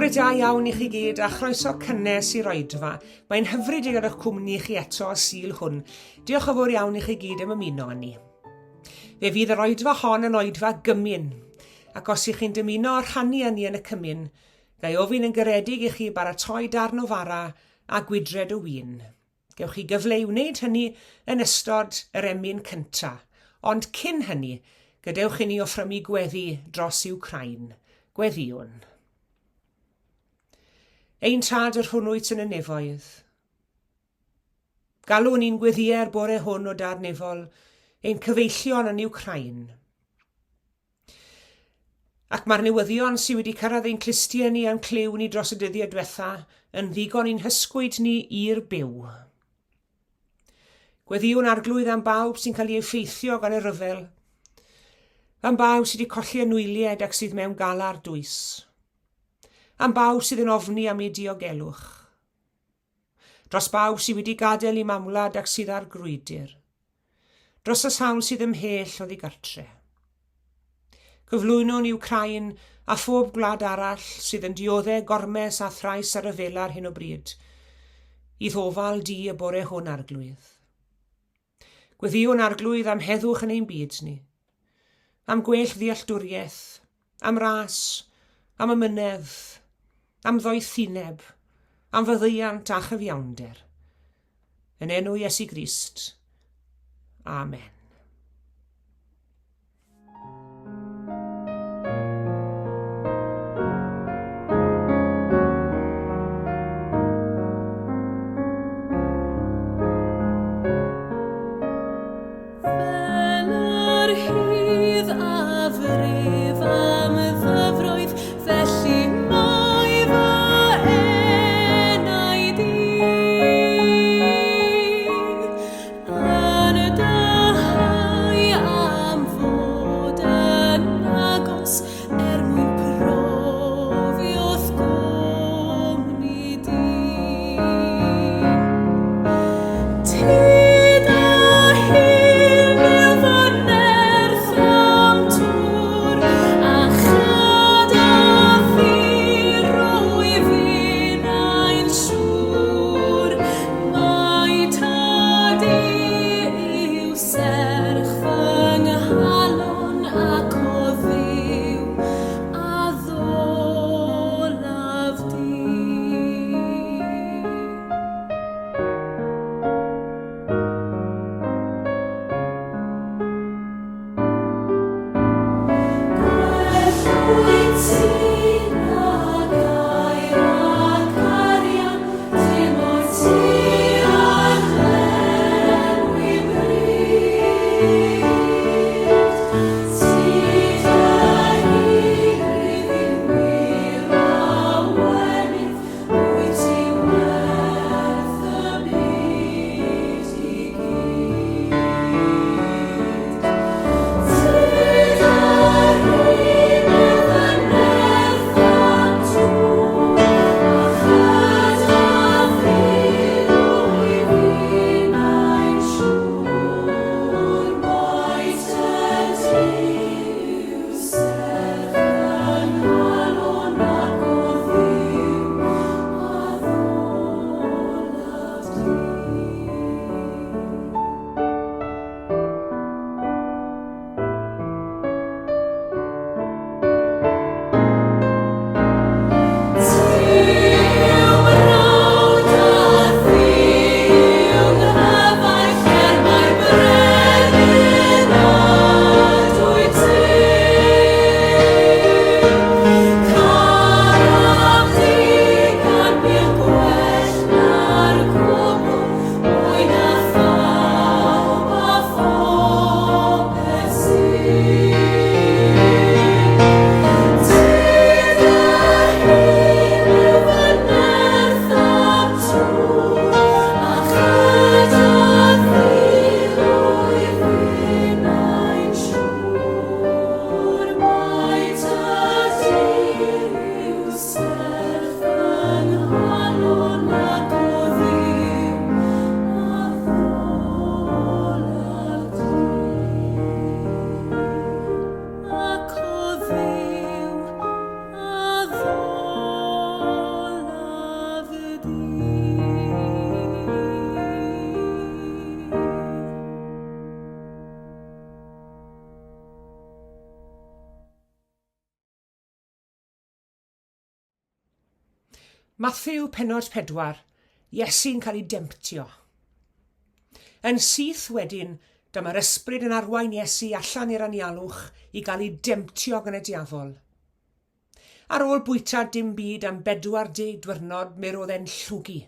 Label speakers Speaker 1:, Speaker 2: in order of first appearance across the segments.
Speaker 1: Bore da iawn i chi gyd a chroeso cynnes i'r oedfa. Mae'n hyfryd i gael eich cwmni chi eto y Sul hwn. Diolch yn fawr iawn i chi gyd am ymuno â ni. Fe fydd yr oedfa hon yn oedfa gymun, ac os ych chi'n dymuno rhannu â ni yn y cymun, ga i ofyn yn garedig i chi baratoi darn o fara a gwydred o win. Gewch chi gyfle i wneud hynny yn ystod yr emyn cynta', ond cyn hynny, gadewch i ni offrymu gweddi dros Iwcrain. Gweddïwn. Ein Tad yr hwn wyt yn y nefoedd. Galwn ni'n gweddïau'r bore hwn o Dad Nefol, ein cyfeillion yn Iwcrain. Ac mae'r newyddion sydd wedi cyrraedd ein clustiau ni a'n clyw ni dros y dyddiau diwetha yn ddigon i'n hysgwyd ni i'r byw. Gweddïwn Arglwydd am bawb sy'n cael ei effeithio gan y rhyfel, am bawb sydd wedi colli anwyliaid ac sydd mewn galar dwys, am bawb sydd yn ofni am eu diogelwch, dros bawb sydd wedi gadael eu mamwlad ac sydd ar grwydr, dros y sawl sydd ymhell oddi gartre. Cyflwynwn i Wcráin a phob gwlad arall sydd yn diodde gormes a thrais a rhyfela ar hyn o bryd, i'th ofal di y bore hwn, Arglwydd. Gweddïwn, Arglwydd, am heddwch yn ein byd ni, am gwell ddealltwriaeth, am ras, am amynedd, am ddoethineb, am faddeuant a chyfiawnder. Yn enw Iesu Grist. Amen.
Speaker 2: Fel yr hydd a frif am ddyfroedd, felly mae fy enaid i. Yn dy
Speaker 1: Mathew pennod 4, Iesu'n cael ei demtio. Yn syth wedyn, dyma'r ysbryd yn arwain Iesu allan i'r anialwch i gael ei demtio gan y diafol. Ar ôl bwyta dim byd am bedwar deg dwyrnod mi roedd e'n llwgu.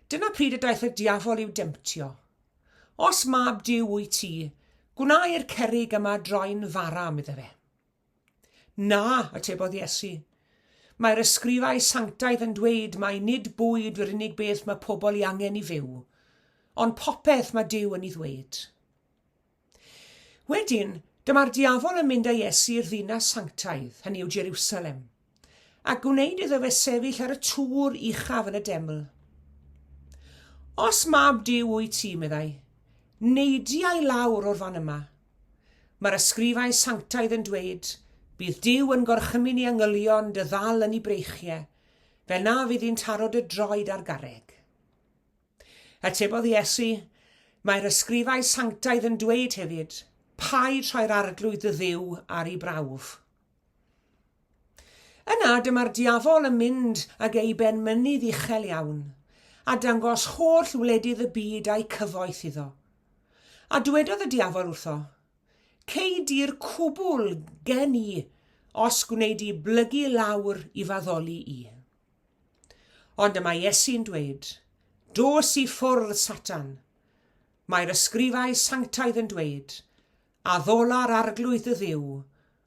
Speaker 1: Dyna pryd y daeth y diafol i'w demtio. Os mab Duw wyt ti, gwna i'r cerrig yma droi'n fara, medde fe. Na, atebodd Iesu. Mae'r ysgrifau sanctaidd yn dweud mai nid bwyd yw'r unig beth mae pobl ei angen i fyw, ond popeth mae Duw yn ei ddweud. Wedyn, dyma'r diafol yn mynd â Iesu i'r ddinas sanctaidd, hynny yw Jerusalem, a gwneud iddo fe sefyll ar y tŵr uchaf yn y deml. Os mab Duw wyt ti, meddai, neidia i lawr o'r fan yma. Mae'r ysgrifau sanctaidd yn dweud, Bydd Duw yn gorchymyn i angylion dy ddal yn 'u breichiau, fel na fydd hi'n taro dy droed ar garreg. Atebodd Iesu, Mae'r ysgrifau sanctaidd yn dweud hefyd, Paid rhoi'r Arglwydd dy Dduw ar ei brawf. Yna dyma'r diafol yn mynd ag e i ben mynydd uchel iawn, a dangos holl wledydd y byd a'u cyfoeth iddo. A dywedodd y diafol wrtho, Cei di'r cwbl gen i os gwnei di blygu lawr i faddoli i. Ond y mae Iesu'n dweud, Dos i ffwrdd, Satan! Mae'r ysgrifau sanctaidd yn dweud, Addola'r Arglwydd dy Dduw,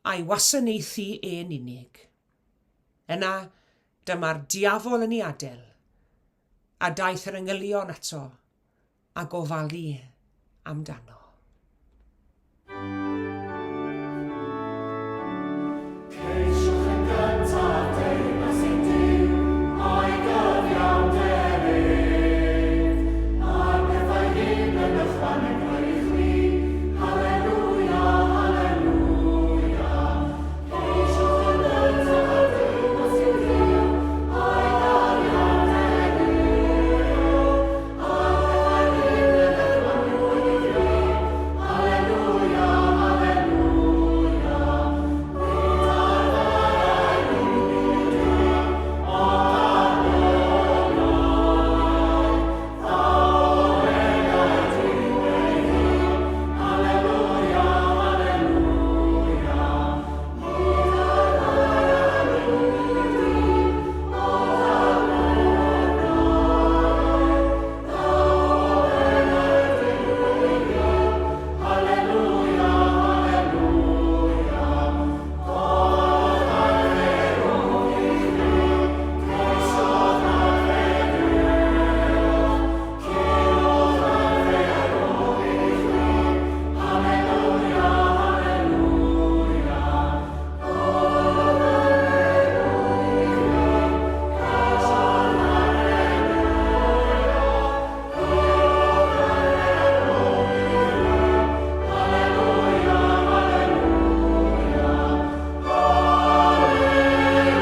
Speaker 1: a'i wasanaethu e'n unig. Yna, dyma'r diafol yn ei adael, a daeth yr angylion ato, a gofalu amdano.
Speaker 3: Ceisiwch yn gyntaf deyrnas ein Duw a'i gyfiawnder ef, a'r pethau hyn yn ychwanegol i chwi. Haleluia, haleluia. Ceisiwch yn gyntaf deyrnas ein Duw a'i gyfiawnder ef, a'r pethau hyn yn ychwanegol i chwi. Haleluia, haleluia. Nid ar fara'n unig y dyn, ond ar bob gair. Ddaw enau Duw ei hun. Haleluia, haleluia. Nid ar fara'n unig y dyn, ond ar bob gair. Ddaw enau Duw ei hun. Haleluia, haleluia. Doedd arferwch i chwi, ceisiodd arferwch. Curodd arferwch i chwi, haleluia, haleluia. Doedd arferwch i chwi, ceisiodd arferwch. Curodd arferwch i chwi, haleluia, haleluia. Haleluia, haleluia, haleluia,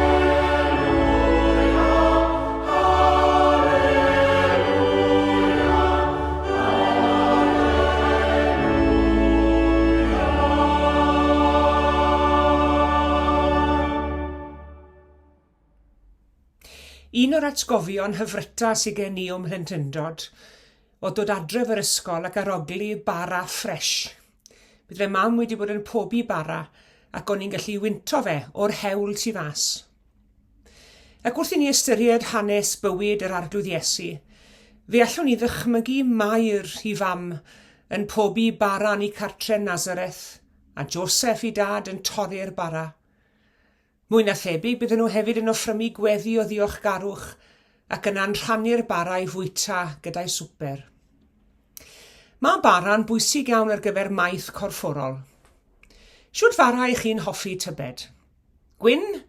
Speaker 3: haleluia.
Speaker 1: Un o'r atgofion hyfryta sy gen i o'm mhlentyndod oedd dod adref yr ysgol ac arogli bara ffresh. Bydd fe mam wedi bod yn pobi bara ac o'n i'n gallu wynto fe o'r hewl tu fas. Ac wrth i ni ystyried hanes bywyd yr Arglwydd Iesu, fe allwn ni ddychmygu Mair i fam yn pobi bara yn ei cartre yn Nazareth a Joseph i dad yn torri'r bara. Mwy na thebyg, bydden nhw hefyd yn offrymu gweddi o ddiolchgarwch ac yna'n rhannu'r bara i fwyta gyda'u swper. Mae bara'n bwysig iawn ar gyfer maeth corfforol. Shwt fara i chi'n hoffi tybed? Gwyn?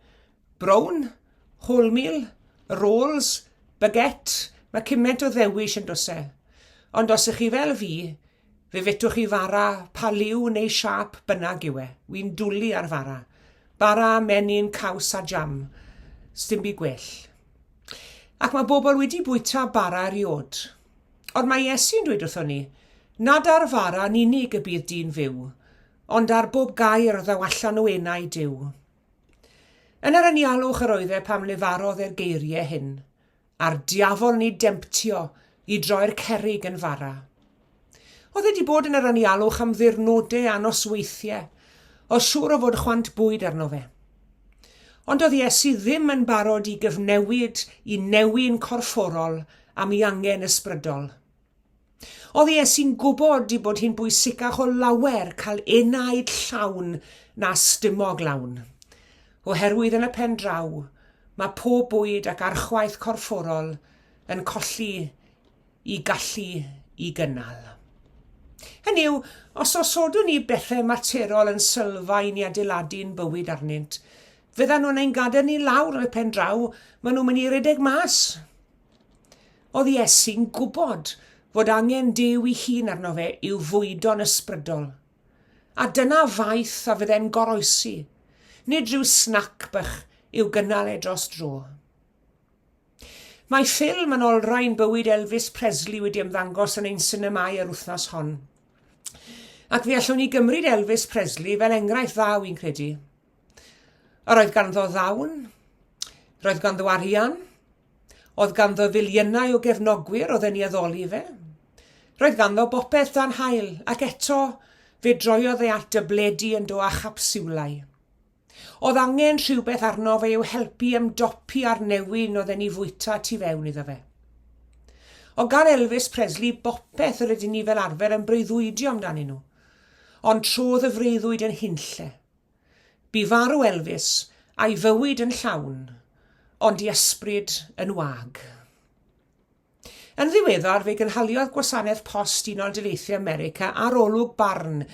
Speaker 1: Brown? Wholemeal? Rolls? Baguette? Mae cymaint o ddewis yn does e? Ond os ych chi fel fi, Fe fetwch chi fara, pa liw neu siâp bynnag yw e. Wi'n dwlu ar fara. Bara, menyn, caws a jam. Sdim byd gwell. Ac mae bobl wedi bwyta bara eriôd. Ond mae Iesu'n dweud wrthon ni, nad ar fara yn unig y bydd dyn fyw, ond ar bob gair ddaw allan o enau Duw. Yn yr anialwch yr oedd e pam lefarodd e'r geiriau hyn, a'r diafol yn ei demtio i droi'r cerrig yn fara. Oedd e 'di bod yn yr anialwch am ddiwrnodau a nosweithiau, oedd siŵr o fod chwant bwyd arno fe. Ond oedd Iesu ddim yn barod i gyfnewid i newyn corfforol am ei angen ysbrydol. Oedd Iesu'n gwybod i bod hi'n bwysicach o lawer cael enaid llawn na stumog lawn. Oherwydd yn y pen draw, mae pob bwyd ac archwaeth corfforol yn colli i gallu i gynnal. Hynny yw, os osodwn ni bethau materol yn sylfaen i adeiladu'n bywyd arnynt, fyddan nhw'n ein gadael ni lawr yn y pen draw, maen nhw'n mynd i redeg mas. Oedd Iesu'n gwybod fod angen Duw ei hun arno fe i'w fwydo'n ysbrydol. A dyna faeth a fydde'n goroesi, nid rhyw snac bych i'w gynnal e dros dro. Mae ffilm yn olrhain bywyd Elvis Presley wedi ymddangos yn ein sinemâu yr wythnos hon. Ac fe allwn ni gymryd Elvis Presley fel enghraifft dda, wy'n credu. Yr oedd ganddo ddawn, roedd ganddo arian, Oedd ganddo filiynau o gefnogwyr oedd yn ei addoli fe. Roedd ganddo bopeth dan haul, ac eto fe droiodd e at dabledi yn do a chapsiwlau. Oedd angen rhywbeth arno fe i'w helpu ymdopi â'r newyn oedd e'n ei fwyta tu fewn iddo fe. O gan Elvis Presley bopeth yr ydyn ni fel arfer yn breuddwydio amdanyn nhw. Ond trodd y freuddwyd yn hunlle. Bu farw Elvis, a'i fywyd yn llawn, ond ei ysbryd yn wag. Yn ddiweddar, fe gynhaliodd Gwasanaeth Post Unol Daleithiau America arolwg barn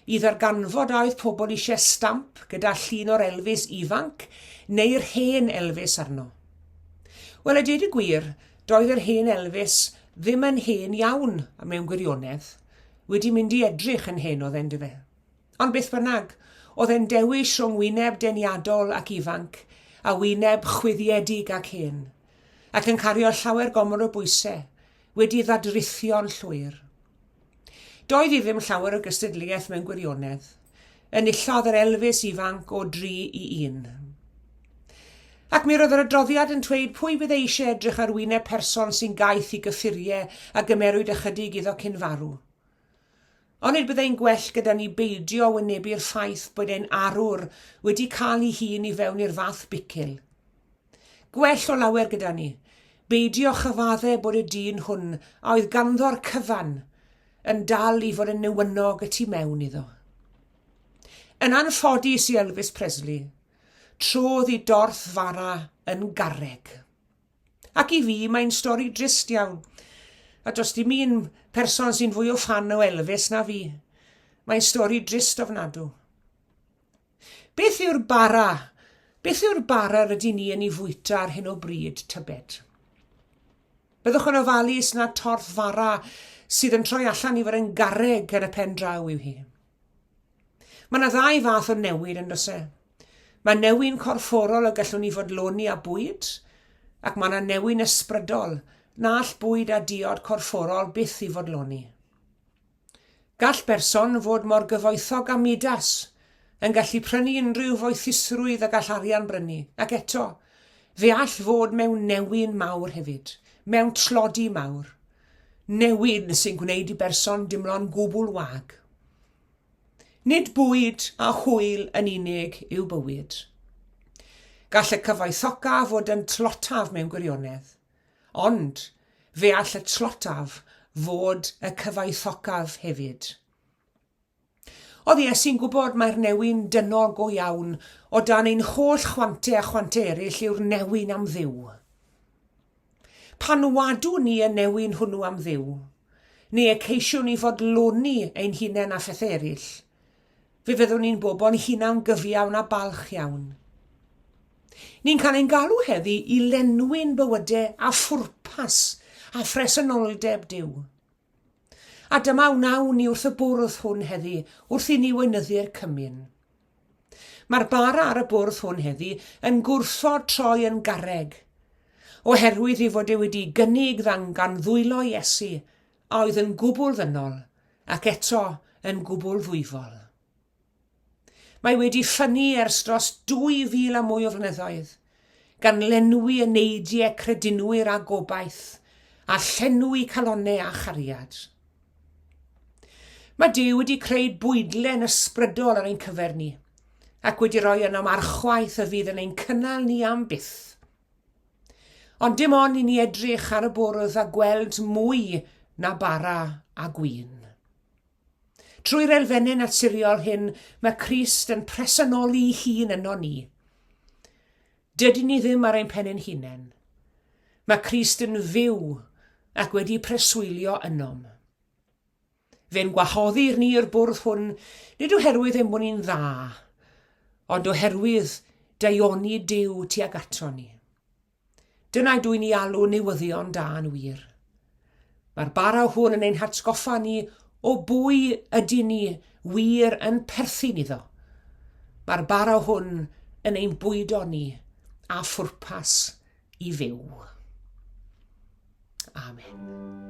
Speaker 1: i ddarganfod a oedd pobl eisiau stamp gyda llun o'r Elvis ifanc neu'r hen Elvis arno. Wel, a dweud y gwir, doedd yr hen Elvis ddim yn hen iawn mewn gwirionedd. Wedi mynd i edrych yn hen oedd e'n dyfe. Ond beth bynnag, oedd e'n dewis rhwng wyneb deniadol ac ifanc a wyneb chwyddiedig ac hen, ac yn cario llawer gormod o bwyse, wedi ddadrithio'n llwyr. Doedd hi ddim llawer o gystadleuaeth mewn gwirionedd. Enillodd yr Elvis ifanc o dri i un. Ac mi roedd yr adroddiad yn dweud pwy fydd eisiau edrych ar wyneb person sy'n gaeth i gyffuriau a gymerwyd ychydig iddo cyn farw. Onid byddai'n gwell gyda ni beidio wynebu'r ffaith bod ein arwr wedi cael ei hun i fewn i'r fath bicil? Gwell o lawer gyda ni, beidio chyfadde bod y dyn hwn a oedd ganddo'r cyfan yn dal i fod yn newynog y tu mewn iddo. Yn anffodus i Elvis Presley, trodd i dorth fara yn garreg. Ac i fi, mae'n stori drist iawn. A does dim un person sy'n fwy o ffan o Elvis na fi. Mae'n stori drist ofnadw. Beth yw'r bara? Beth yw'r bara rydyn ni yn ei fwyta ar hyn o bryd, tybed? Byddwch yn ofalus na torth fara sydd yn troi allan i fod yn garreg yn y pen draw yw hi. Mae yna ddau fath o newid yn does e? Mae newyn corfforol y gallwn ni fodloni â bwyd, ac mae yna newyn ysbrydol na all bwyd a diod corfforol byth i fodloni. Gall berson fod mor gyfoethog â Midas, yn gallu prynu unrhyw foethusrwydd y gall arian brynu, ac eto, fe all fod mewn newyn mawr hefyd, mewn tlodi mawr. Newyn sy'n gwneud i berson dimlo'n gwbl wag. Nid bwyd a hwyl yn unig yw bywyd. Gall y cyfoethocaf fod yn tlotaf mewn gwirionedd, ond fe all y tlotaf fod y cyfoethocaf hefyd. Oedd Iesu'n gwybod mai'r newyn dynol go iawn o dan ein holl chwante a chwante eraill yw'r newyn am Dduw. Pan wadwn ni y newyn hwnnw am Dduw, neu y ceisiwn ni fodloni ein hunain â phethau eraill, fe fyddwn ni'n bobl hunan gyfiawn a balch iawn. Ni'n cael ein galw heddi i lenwi'n bywydau â phwrpas a phresenoldeb Duw. A dyma wnawn ni wrth y bwrdd hwn heddi wrth i ni weinyddu'r cymun. Mae'r bara ar y bwrdd hwn heddi yn gwrthod troi yn garreg, oherwydd ei fod e wedi'i gynnig ddan gan ddwylo Iesu, a oedd yn gwbl ddynol, ac eto yn gwbl ddwyfol. Mae wedi ffynnu ers dros 2,000 a mwy o flynyddoedd, gan lenwi eneidiau credinwyr â gobaith, a llenwi calonnau â chariad. Mae Duw wedi creu bwydlen ysbrydol ar ein cyfer ni, ac wedi rhoi ynom archwaeth y fydd yn ein cynnal ni am byth. Ond dim ond i ni edrych ar y bwrdd a gweld mwy na bara a gwin. Trwy'r elfennau naturiol hyn, mae Crist yn presenoli'i hun yno ni. Dydyn ni ddim ar ein pen ein hunain. Mae Crist yn fyw ac wedi preswylio ynom. Fe'n gwahoddir ni i'r bwrdd hwn nid oherwydd ein bod ni'n dda, ond oherwydd daioni Duw tuag ato ni. Dyna dw i'n ei alw newyddion da yn wir. Mae'r bara hwn yn ein hatgoffa ni o bwy ydyn ni wir yn perthyn iddo. Mae'r bara hwn yn ein bwydo ni â phwrpas i fyw. Amen.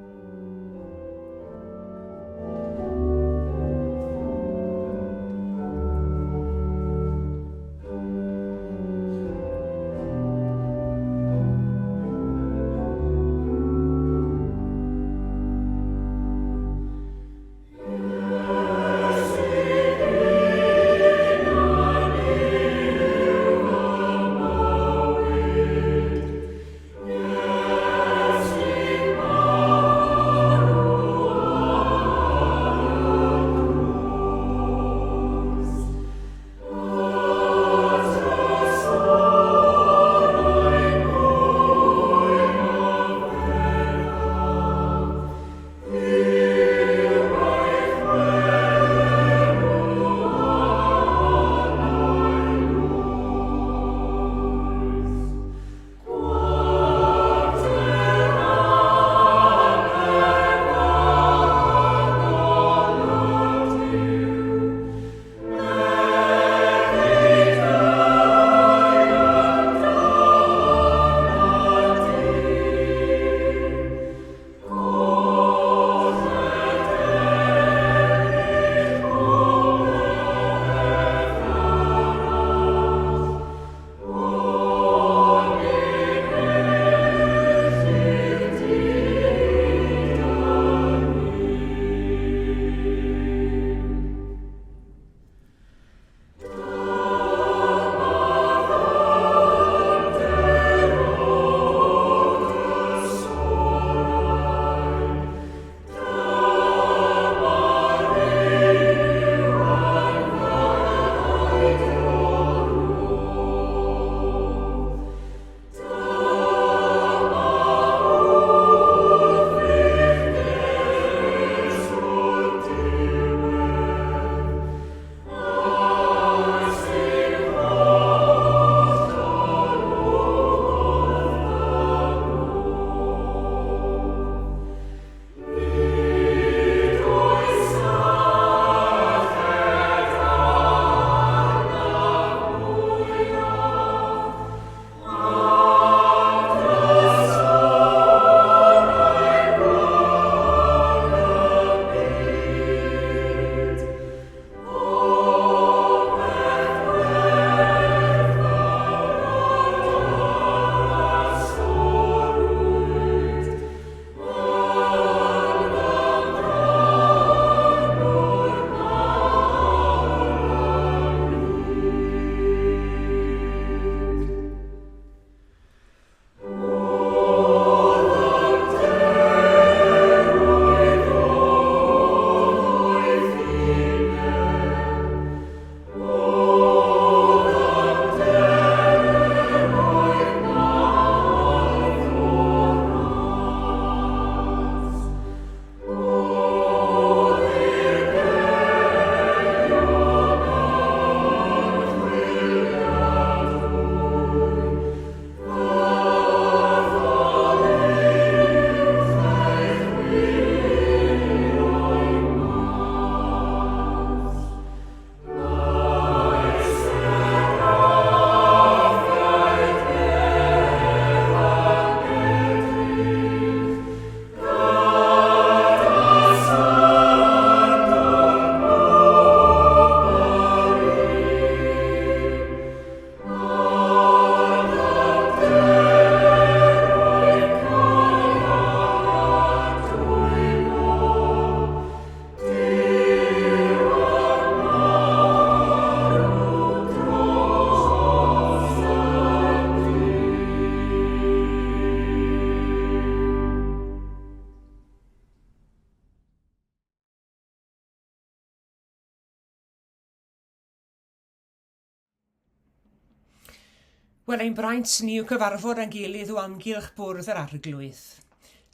Speaker 1: Wel, ein braint ni yw cyfarfod â'n gilydd o amgylch bwrdd yr Arglwydd.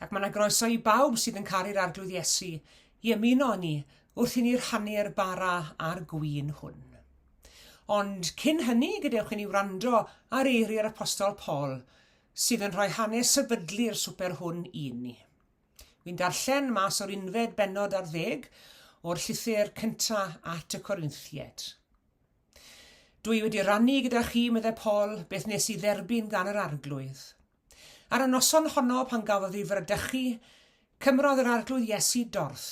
Speaker 1: Ac mae yna groeso i bawb sydd yn caru'r Arglwydd Iesu i ymuno â ni wrth i ni rhannu'r bara a'r gwin hwn. Ond cyn hynny, gadewch i ni wrando ar eiriau'r Apostol Paul, sydd yn rhoi hanes sefydlu'r swper hwn i ni. Wi'n darllen mas o'r unfed bennod ar ddeg o'r llythyr cynta at y Corinthiaid. Dw i wedi rannu gyda chi, meddai Paul, beth nes i dderbyn gan yr Arglwydd. Ar y noson honno pan gafodd ei fradychu, cymrodd yr Arglwydd Iesu dorth.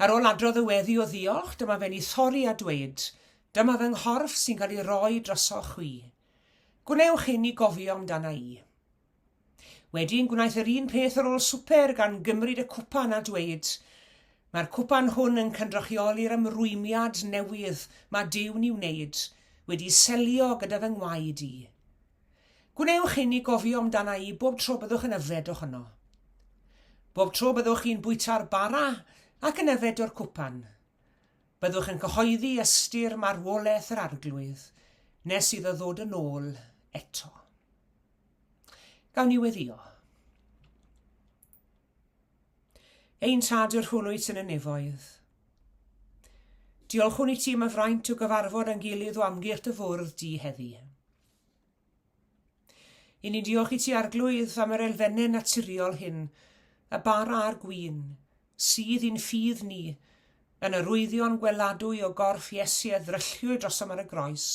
Speaker 1: Ar ôl adrodd y weddi o ddiolch, dyma fe'n ei thorri a dweud, Dyma fy nghorff sy'n cael ei roi drosoch chwi. Gwnewch hyn i gofio amdana i. Wedyn gwnaeth yr un peth ar ôl swper gan gymryd y cwpan a dweud, Mae'r cwpan hwn yn cynrychioli'r ymrwymiad newydd mae Duw'n ei wneud, wedi selio gyda fy ngwaed i. Gwnewch hyn i gofio amdana i bob tro byddwch yn yfed ohono. Bob tro byddwch chi'n bwyta'r bara ac yn yfed o'r cwpan, byddwch yn cyhoeddi ystyr marwolaeth yr Arglwydd nes iddo ddod yn ôl eto. Gawn ni weddio. Ein Tad yr hwn wyt yn y nefoedd. Diolchwn i ti am y fraint o gyfarfod â'n gilydd o amgylch dy fwrdd di heddi. I ni'n diolch i ti Arglwydd am yr elfennau naturiol hyn, y bara a'r gwin, sydd i'n ffydd ni, yn arwyddion gweladwy o gorff Iesu a ddrylliwyd drosom ar y groes,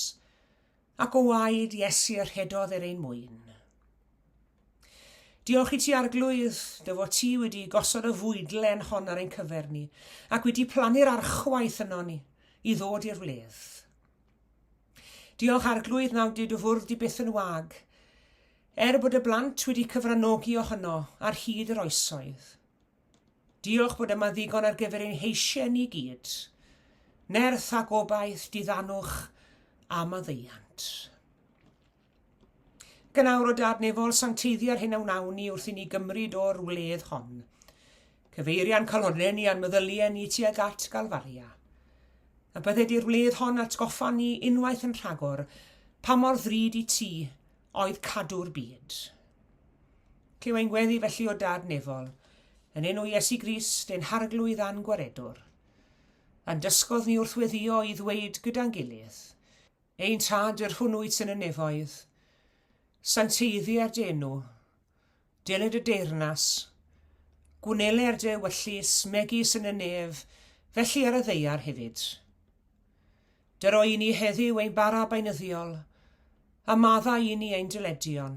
Speaker 1: Ac o waed Iesu y rhedodd er ein mwyn. Diolch i ti, Arglwydd, dy fod ti wedi gosod y fwydlen hon ar ein cyfer ni, ac wedi plannu'r archwaith yno ni, i ddod i'r wledd. Diolch, Arglwydd, nawr dy dy fwrdd di byth yn wag, er bod y blant wedi cyfranogi ohono ar hyd yr oesoedd. Diolch bod yma ddigon ar gyfer ein heisiau ni gyd. Nerth a gobaith, diddanwch a maddeuant. Gynawr o Dad Nefol, sancteiddia'r hyn a wnawn ni wrth i ni gymryd o'r wledd hon. Cyfeiria'n calonnau ni a'n meddyliau ni tuag at Galfaria. A bydded i'r wledd hon atgoffa ni unwaith yn rhagor pa mor ddrud i ti oedd cadw'r byd. Clyw ein gweddi felly o Dad nefol, yn enw Iesu Grist, ein Harglwydd a'n Gwaredwr. A'n dysgodd ni wrth weddio i ddweud gyda'n gilydd, Ein Tad, yr hwn wyt yn y nefoedd, sancteiddier dy enw, deled y deyrnas, gwneler dy ewyllys, megis yn y nef, felly ar y ddaear hefyd. Dyro i ni heddiw ein bara beunyddiol, a maddau i ni ein dyledion,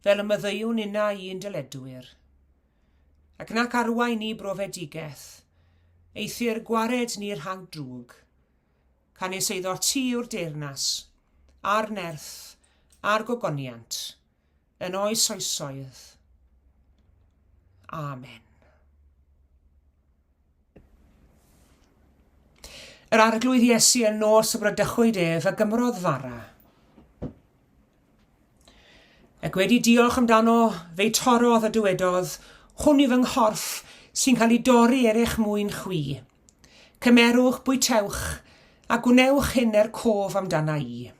Speaker 1: fel y maddeuwn innau i'n dyledwyr. Ac nac arwain ni brofedigaeth, eithr gwared ni rhag drwg. Canys eiddo ti yw'r deyrnas, a'r nerth, a'r gogoniant, yn oes oesoedd. Amen. Yr Arglwydd Iesu y nos y bradychwyd ef a gymrodd fara. Ac wedi diolch amdano, fe'i torrodd a dywedodd, Hwn yw fy nghorff sy'n cael ei dorri er eich mwyn chwi. Cymerwch, bwytewch, a gwnewch hyn er cof amdana i.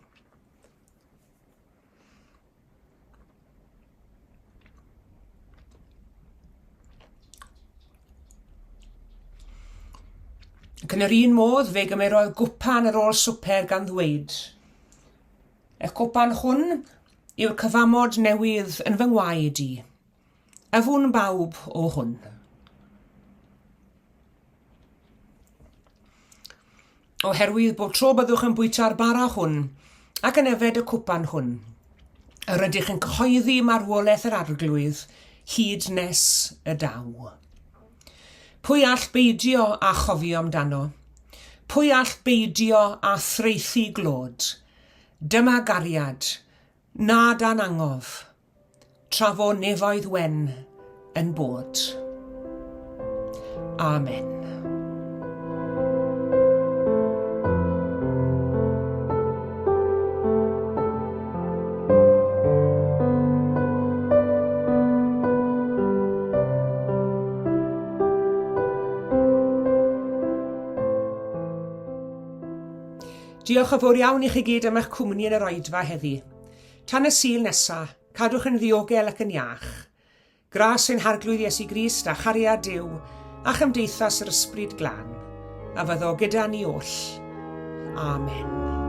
Speaker 1: Ac yn yr un modd fe gymerodd gwpan ar ôl swper gan ddweud, Y cwpan hwn yw'r cyfamod newydd yn fy ngwaed i. Yfwn bawb o hwn. Oherwydd bob tro byddwch yn bwyta'r bara hwn ac yn yfed y cwpan hwn, yr ydych yn cyhoeddi marwolaeth yr Arglwydd hyd nes y daw. Pwy all beidio â chofio amdano? Pwy all beidio â thraethu glod? Dyma gariad, na dan angof. Tra fo nefoedd wen yn bod. Amen. Diolch yn fawr iawn i chi gyd am eich cwmni yn yr oedfa heddi. Tan y Sul nesa, cadwch yn ddiogel ac yn iach. Gras ein Harglwydd Iesu Grist a chariad Duw a chymdeithas yr Ysbryd Glân, a fyddo gyda ni oll. Amen.